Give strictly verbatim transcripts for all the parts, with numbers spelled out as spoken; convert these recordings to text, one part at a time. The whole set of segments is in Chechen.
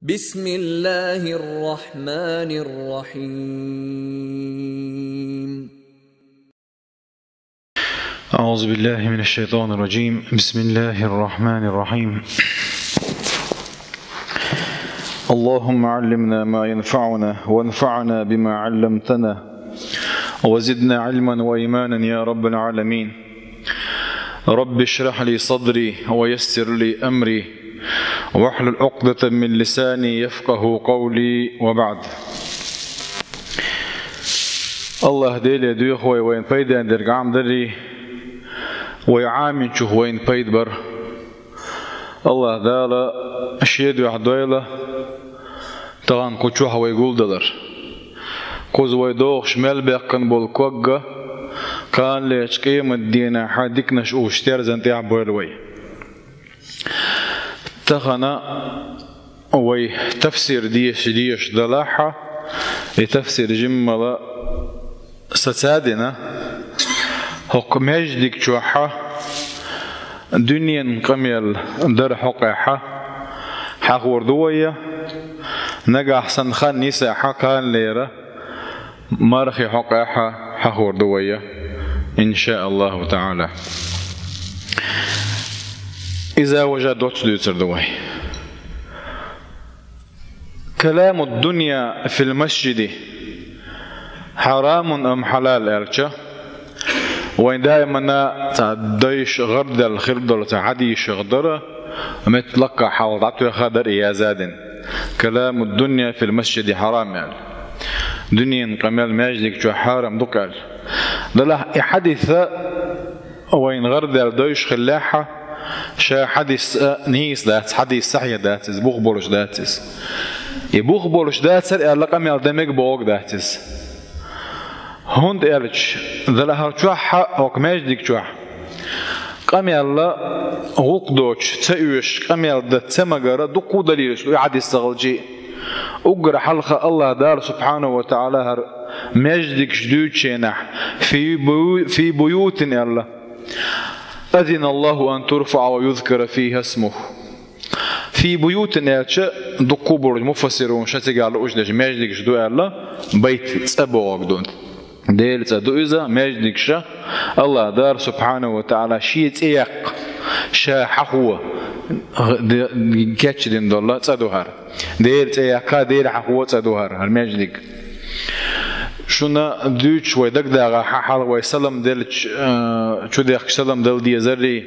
بسم الله الرحمن الرحيم. أعوذ بالله من الشيطان الرجيم. بسم الله الرحمن الرحيم. اللهم علمنا ما ينفعنا وانفعنا بما علمتنا وزدنا علما وإيمانا يا رب العالمين. رب اشرح لي صدري ويسر لي أمري واحلل عقدة من لساني يفقه قولي وبعد. АллахӀ Деле доьху вай вайна пайден дерг Ӏамадарий, вай Ӏаминчух вайна пайда бар. АллахӀ Дала Шен дуьхьа дойла тахан кху чохь вай гулдалар. Кхуза вай догӀуш мел баьккхина болу ког а, кханалерчу къематдийнахь диканаш уьш терзан тӀехь а бойла вай. Тахана вай тафсир деш, деш далахь а, и тафсир жиммала сацадина, хӀокху маьждиг чохь а дуьненан къамел дар хьокъехь а хьахор ду вай, нагахь санна хан йисахь а кханалера мархи хьокъехь а хьахор ду вай, иншааллаху таӀала. Иза важа доцца дуьйцур ду вай. كلام الدنيا في المسجد حرام أم حلال аьлча, вайн даимана цхьа дайша гӀардаьлла хир долу цхьа хьадисех дара, метта лакха хьалха дӀатоьхна дара и язадина. كلام الدنيا في المسجد حرام аьлла. Дуьненан къамел маьждиг чохь хьарам ду-кх аьлла. Делахь и хьадис а вайна гӀардаьлла дайша хиллехь а, ша хьадис а нийса дац, хьадис сахьихь дац иза, бух болуш дац иза. И бух болуш дацара аьлла къамел дан мега бохург дац иза. ХӀунда аьлча, делахь хӀара чохь а, хӀокху маьждиг чохь а къамел а гӀуллакх доцуш ца оьшуш, къамел дан ца магара дуккха а далилаш ду и хьадис ца хилча а. Уггар хьалха АллахӀ Дала субхьанаху ва таӀала хӀара маьждигаш дуьйцучу хенахь, في بيو-، في بيوت аьлла. أذن الله أن ترفع ويذكر فيها اسمه. في بيوت аьлча, дуккха а болчу муфассирунаша цигахь лууш дерш маьждигаш ду аьлла, байт цӀа бохург ду. Делан цӀа ду иза, маьждигаш а, АллахӀ Дала субхьанаху ва таӀала Шен цӀе яккха, Ша хьахо де-, кечдина долу цӀа ду хӀара. Делан цӀе яккха, Дела хьахо цӀа ду хӀара, хӀара маьждиг. Шуна дуьйцуш вай дагадогӀу хьан хьалха вай салам делча, а, чудехкаш салам дала дезарий,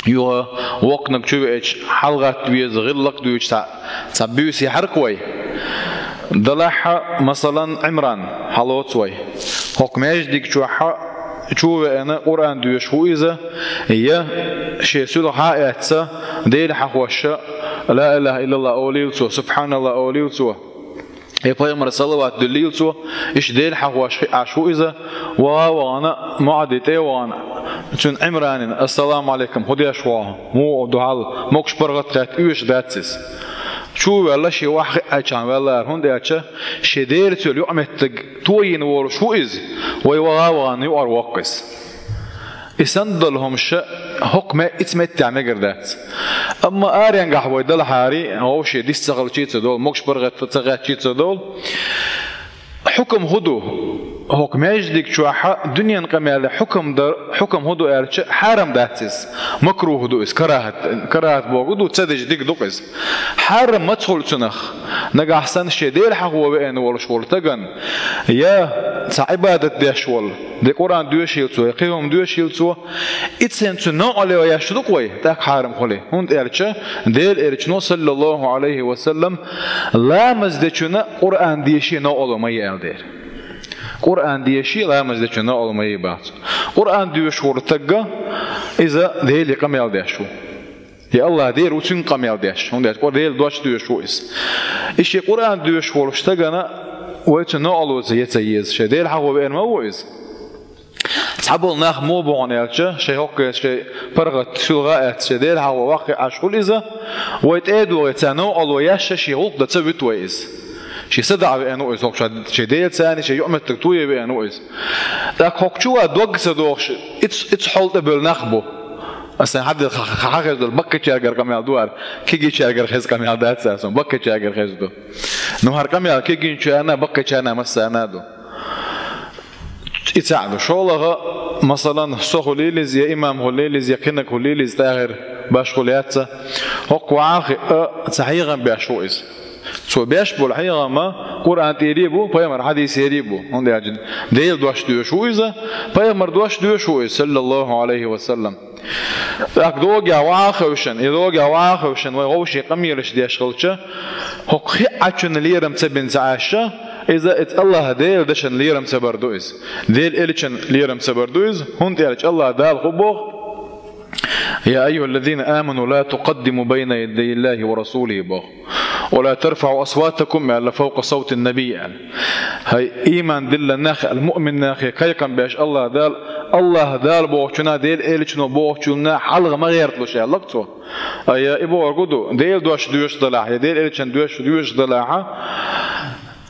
юха воккханиг чу веача, хьалагӀатта веза гӀиллакх дуьйцуш цхьа, цхьа буьйса яхьаркх вай. Делахь а, масалан, Ӏимран хьалоцу вай. ХӀокху маьждиг чохь а чу а веана, Къуръан доьшуш ву иза, я шен суьлхьа а эцна, Дела хьахош а, ла илаха иллаллах олийла цо, субхьаналлах олийла цо, я пайхамара салават дуьллийла цо, иштта Дела хьахош хиъна Ӏаш ву иза, ваха а вахана, муӀадди тӀе а вахана, цуьнан Ӏимранина, ассаламу Ӏалайкум, хӀун деш ву хьо, муха ду хьал, могуш-паргӀат хаьтта оьшуш дац иза. Чу а ваьлла, шен охьахиъначхьана ваьлла ара, хӀунда аьлча шен Делаца йолу юкъаметтиг тойина волуш ву иза, вай ваха а вахана юкъара воккху иза. И санна долу хӀумнаш хӀокху ме-, ицу меттехь мегар дац. Амма аренгахь вай далахьара, вовшийн дис ца хилча а ца долу, могуш-паргӀат ца хаьттича а ца долу, хьукам хӀун ду? ХӀокху маьждиг чохь а дуьненан къамелехь хьукам дар, хьукам хӀун ду аьлча, хьарам дац иза, макрухӀ ду иза, карахӀат, карахӀат бохург ду, ца деза дика ду-кх иза. Хьарам маца хуьлу цунах? Нагахь санна шен Дела хьахо веана волуш волу стагана, я цхьа Ӏибадат деш волу, де Къуръан доьшийла цо, я кхин хӀума доьшийла цо, и цхьаьна цуьнан новкъарло еш ду-кх вай, тӀаккха хьарам хуьлу. ХӀунда аьлча Делан Элчано, саллаллаху Ӏалайхи ва саллам, ламаз дечунна Къуръан деши новкъарло ма е аьлла дера. Къуръан деши ламаз дечунна новкъарло ма е боху цо. Къуръан доьшуш волу стаг, иза Деле къамел деш ву. И АллахӀ Дела ву цуьнга къамел деш, хӀунда аьлча Къуръан Делан дош доьшуш ву иза. И шен Къуръан доьшуш волу стагана вай цуьнан новкъарло ца е ца еза, шен Дела хьахо веана ма ву иза. Цхьаболу нах муха бу хьуна аьлча, шайн хӀокху, шайн паргӀат суьлхьа а эцна, шен Дела хьахо ваха хиъна Ӏаш хуьлу иза, вай тӀе а догӀий царна новкъарло еш, шен гӀуллакх дан ца вуьту вай иза. Шен садаӀа веана ву иза, хӀокху шен Делаца, шен юкъаметтиг тоя веана ву иза. ТӀаккха хӀокху чу ван дог ца дохуш, ицу, ицу хьол тӀе бевлла нах бу. Аса хьадил ха-, ха-, хьахеза долу баккхачаьргара къамел ду ара, кегийчаьргара хеза къамел дац аса, баккхачаьргара хеза ду. Ну, хӀара къамел кегийчарна, баккхачарна массарна ду. И цхьаъ ду. ШолгӀа, масалан, со хуьлийла иза, я имам хуьлийла иза, я кхинаг хуьлийла иза, тӀаьхьара башхо яц. ХӀокху вахахь а ца хьехам беш ву иза. Цо беш болу хьехам Къуръан тӀера бу, пайхамар хьадисера бу. ХӀунда аьлча Делан дош доьшу ву иза, пайхамар дош доьшу ву иза, саллаллаху алейхи ва саллам. ТӀаккха догӀа ваха хевшина, и догӀа ваха хевшина вай вовшийн къамелаш деш хилча, хӀокху хиъачунна лерам ца бина ца Ӏаш, иза, иза Аллаха Делан дашна лерам ца бар ду иза. Делан элчанна лерам ца бар ду иза, хӀунда аьлча Аллаха Дала хӀун боху: «Я айюхаллазина аману, ла тукъаддиму байна ядай Аллахи ва расулихи», боху. «Ва ла тарфаӀу асватакум», аьлла, «фавкъа савтин наби», аьлла. ХӀай, ийман диллина нах аьлла, муъмин нахе кхайкхам беш Аллаха Дала, Аллаха Дала бохучунна, Делан элчано бохучунна хьалха ма гӀерталаш аьлла цо. Ай, и бохург ду, Делан дош доьшуш далахь, я Делан элчан дош доьшуш далахь,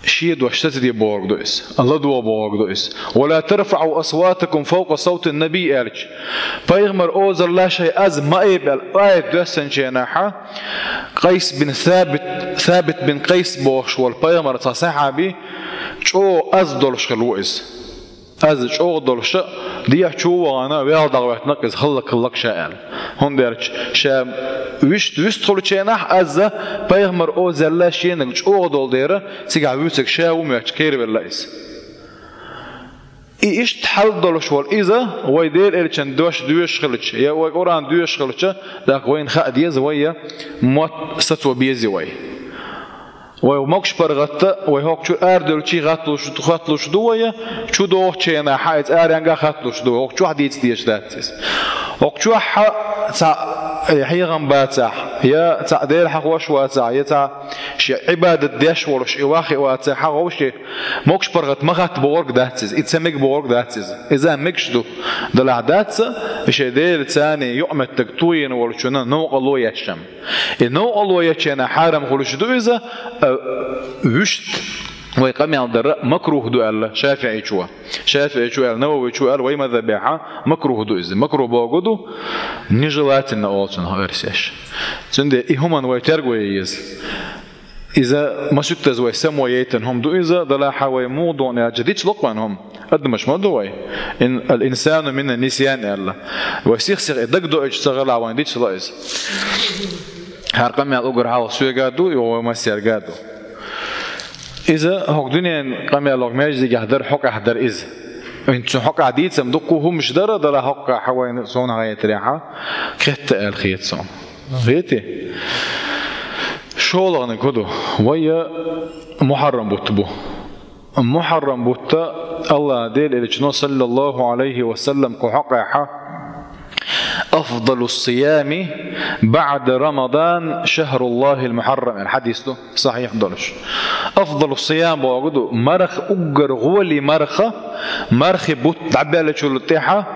шен дош сацаде бохург ду иза, ладогӀа бохург ду иза. «Ва ла тарфаӀу асватакум фавкъа савтин наби», аьлча, пайхамар озалла шайн аз ма айба аьлла, аят доьссинчу хенахь, Къайс бин Сабит, Сабит бин Къайс бохуш волу пайхамар цхьа сахьаби, чӀогӀа аз долуш хилла ву иза. Аз чӀогӀа долуш а, дехьа чу вахана, вел дӀагӀоьттина иза, хӀаллакьхилла ша аьлла. ХӀунда аьлча ша вуьшта вуьстхуьлучу хенахь аз пайхамар озалла шенаг чӀогӀа долу дера, цигахь вуьйцург ша ву моьттуш кхеравелла иза. И иштта хьал долуш волу иза, вай Делан элчан дош доьшуш хилча, я вай Къуръан доьшуш хилча, тӀаккха вайна хаа деза вай, я мотт сацо беза вай. Вай могуш паргӀатта, вай хӀокху чу арадевлчий хатталуш, хатталуш ду вай, чу догӀучу хенахь иза аренгахь хатталуш ду, хӀокху чохь дийца дезаш дац иза. ХӀокху чохь цхьа, э, хьехам бацахь, я цхьа Дела хьахош вацахь, я цхьа шен Ӏибадат деш волуш и ваххе вацахь, хьан вовшийн могуш паргӀат ма хатта бохург дац иза, и ца мега бохург дац иза. Иза мегаш ду, далахь дац, и шайн Делаца юкъаметтиг тойина волчунна новкъарло еш ам. И новкъарло ечу хенахь хьарам хуьлуш ду иза, а, вуьшта вай къамел дара макрух ду аьлла ШафиӀичо. ШафиӀичо аьлла, Нававичо аьлла, вай мазхабехь макрух ду иза. Макрух бохург ду, нежелательно олу цунах версеш. Цундела и хӀуманна вай терго ян еза. Иза масуьттаза вай само яйтина хӀума ду иза, далахь вай муха доху аьлча дицло вайн хӀума. Адамаш ма ду вай. Ин-, ал-инсану мина нисьян аьлла. Вай сих-сиха и дагадоуьйтуш ца хилахь, вайн дицло иза. ХӀара къамел уггар хьалха соьга а ду, и вай массаьрга а ду. Иза хӀокху дуьненан къамел хӀокху маьждигехь дара, хӀокхахь дара иза. Вайн цу хӀокхахь дийцам дуккха хӀумаш дара, далахь хӀокхахь вайна суна хетарехь, кхетта аьлла хета суна. Хетий? ШолгӀаниг хӀун ду? Вай Мухьаррам бутт бу. Мухьаррам бутт Аллаха Делан элчано, саллаллаху алейхи ва саллам, кху хьокъехь: «Афдалу сиями баъда Рамадан шахруллахил мухьаррам», аьлла хьадис ду, сахьихь долуш. Афдалу сиям бохург ду, марха уггар гӀоли марха, мархи бутт дӀабаьллачул тӀаьхьа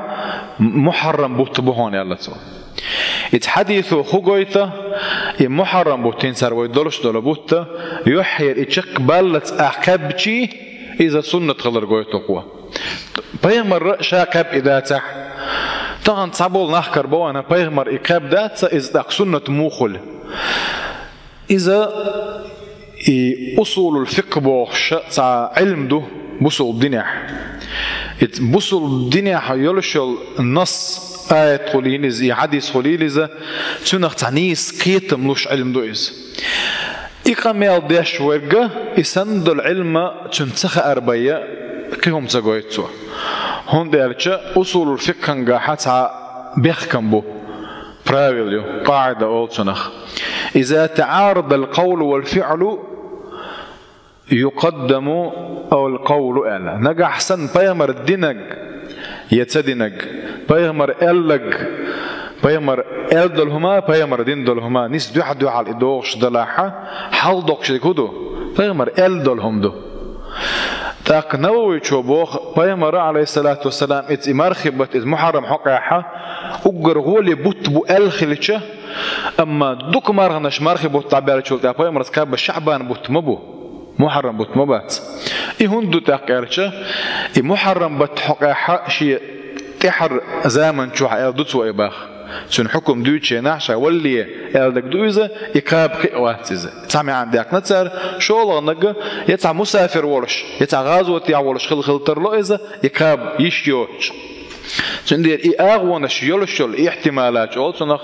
Мухьаррам бутт бу хьуна аьлла цо. Иза хьадисо хӀун гойту, и Мухьаррам бутт, хӀинца вай долуш долу бутт, юьххьера и чекхбаллалц ахь кхаьбчий, иза суннат хилар гойту кхо. Пайхамарра ша кхаьбна и дацахь, тахана цхьаболу нах карабо вайна, пайхамар и кхаьбна дац, иза тӀаккха суннат муха хуьлу. Иза и усулул фикъхӀ бохуш цхьа Ӏилма ду бусулба динехь. И бусулба динехь йолуш йолу насс, аят хуьлийла иза, и хьадис хуьлийла иза, цунах цхьа нийса кхетам луш Ӏилма ду иза. И къамел деш верг, и санна долу Ӏилма цуьнан ца хаар бен, кхин хӀума ца гойту цо. ХӀунда аьлча усулул фикъхӀангахь цхьа бехкам бу. Правил ю, къаӀида олу цунах. «Иза таӀарадал къавлу вал фиӀлу юкъаддаму ал къавлу», аьлла. Нагахь санна пайхамар динаг я ца динаг, пайхамар аьллаг, пайхамар аьлла долу хӀума, пайхамар дина долу хӀума, нис дуьхьа-дуьхьал и догӀуш далахь, хьалдоккхуш дерг хӀун ду? Пайхамар аьлла долу хӀума ду. ТӀаккха Нававичо боху, пайхамара, алейхиссалату вассалам, иза и мархи бутт, иза Мухьаррам хьокъехь, уггар гӀоли бутт бу аьлла хилча, амма дукха марханаш мархи бутт дӀабаьллачул тӀаьхьа пайхамарца кхаьбна ШаӀбан бутт ма бу, Мухьаррам бутт ма бац. И хӀунда ду тӀаккха аьлча, и Мухьаррам бутт хьокъехь шен тӀаьхьара заман чохь аьлла ду цо и боху. Цуьнан хьукам дуьйцучу хенахь ша валле аьлларг ду иза, и кхаба кхиъ вац иза. Цхьа маьӀна даьккхина цара, шолгӀаниг я цхьа мусафир волуш, я цхьа гӀазотехь волуш хила хила тарло иза, и кхаба йиш йоцуш. Цундела и агӀонаш йолуш йолу ихьтималат олу цунах,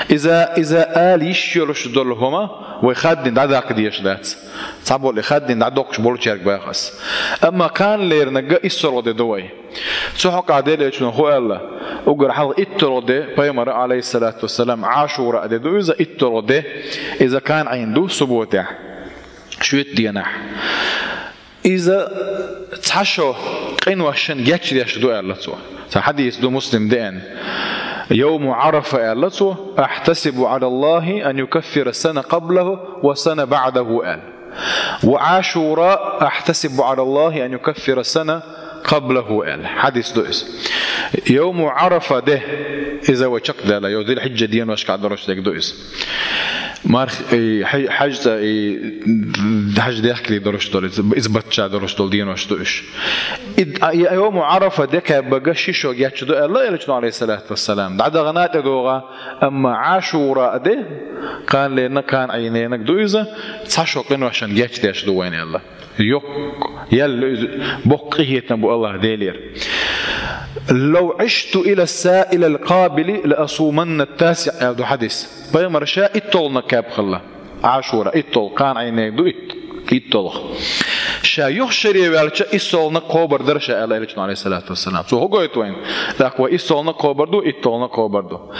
иза, иза ала йиш йолуш долу хӀума вай хаддина дӀадаккха дезаш дац. Цхьаболу и хаддина дӀадоккхуш болчаьрга боху ас. Амма кхана леринарг иссолгӀа де ду вай. Цу хьокъехь Делан Элчано хӀун аьлла? Уггар хьалха иттолгӀа де пайхамара, алейхиссалату вассалам, Ӏашура де ду иза, иттолгӀа де, иза кхана Ӏийна ду субботехь, шоьтан дийнахь. Иза цхьа шо къиношна гечдеш ду аьлла цо. Цхьа хьадис ду Муслима деана. Йовму Ӏарафа аьлла цо: «Ахьтасибу Ӏала Аллахи ан юкаффира сана къаблаху ва сана баъдаху», аьлла. «Ва Ӏашура ахьтасибу Ӏала Аллахи ан юкаффира сана къаблаху», аьлла. Хьадис ду иза. Йовму Ӏарафа де, иза вай чекхдаьлла, йо, Зулхьиджа деношкахь долуш дерг ду иза. Марх, и, хьай-, хьаьжцӀа, и, хьаьждехкале долуш долу, иза, иза баттахь долуш долу денош ду уьш. И, а, и йовму Ӏарафа де кхаьбнарг ши шо гечду аьлла Элчано, алейхиссалату вассалам. ДӀадахана тӀедогӀа, амма Ӏашура де, кхана леринарг, кхана Ӏийнарг ду иза, цхьа шо къиношна гечдеш ду вайна аьлла. Йоккха, ял, боккха къинхетам бу Аллах Делера. «Лав Ӏишту ила са-, илал къабили ла асуманна ат-тасиъ», аьлла ду хьадис. Пайхамар ша иттолгӀаниг кхаьбна хилла. Ӏашура, иттолгӀа, кхана Ӏийнарг ду итт-, иттолгӀа. Ша юха шаре ваьлча, иссолгӀаниг кхобур дара ша, аьлла Элчано, алейхиссалату вассалам. Цо хӀун гойту вайна? ТӀаккха вай иссолгӀаниг кхобур ду, иттолгӀаниг кхобур ду.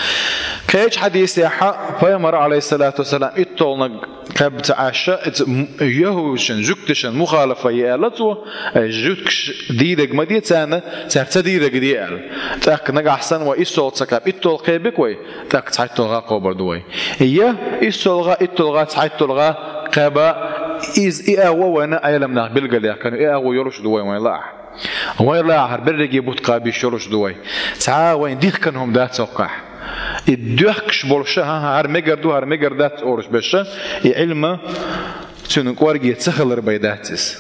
Кхечу хьадисехь пайхамара, алейхиссалату вассалам, иттолгӀаниг кхаьбна ца Ӏаш, иза м-, яхӀудашна, жуьгташна мухалафа е аьлла цо, э, жуьгташа дийриг ма де царна, цара ца дийриг де аьлла. ТӀаккха нагахь санна вай иссолгӀа ца кхаьбча, иттолгӀа кхебарг вай, тӀаккха цхьайтталгӀа кхобур ду вай. Я иссолгӀа, иттолгӀа, цхьайтталгӀа кхаба, иза и агӀо вайна Ӏеламнаха билгалъяьккхина, и агӀо йолуш ду вай, вайн лаахь. Вайн лаахь хӀара берриге бутт кхаба йиш йолуш ду вай. Цхьа а вайна дихкина хӀума дац хӀокхахь. И доьхкуш болуш, хӀан-хӀа, хӀара мегар ду, хӀара мегар дац олуш берш, и Ӏилма цуьнан кӀорге ца хилар бен дац иза.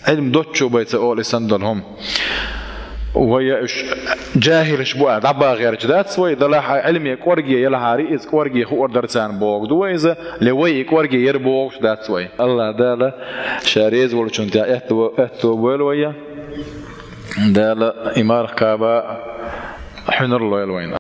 Ӏилма доцчо бен ца олу и санна долу хӀума. Вай уьш жахӀилаш бу аьлла дӀабаха гӀерташ дац вай, делахь а Ӏилме кӀорге елахьара, иза кӀорге хуур дара царна бохург ду вай иза, ле вай и кӀорге яр бохуш дац вай. Аллах Дала ша реза волчунна тӀехь аьтто, аьтто бойла вай. Дала и марха кхаба хьуьнар лойла вайна.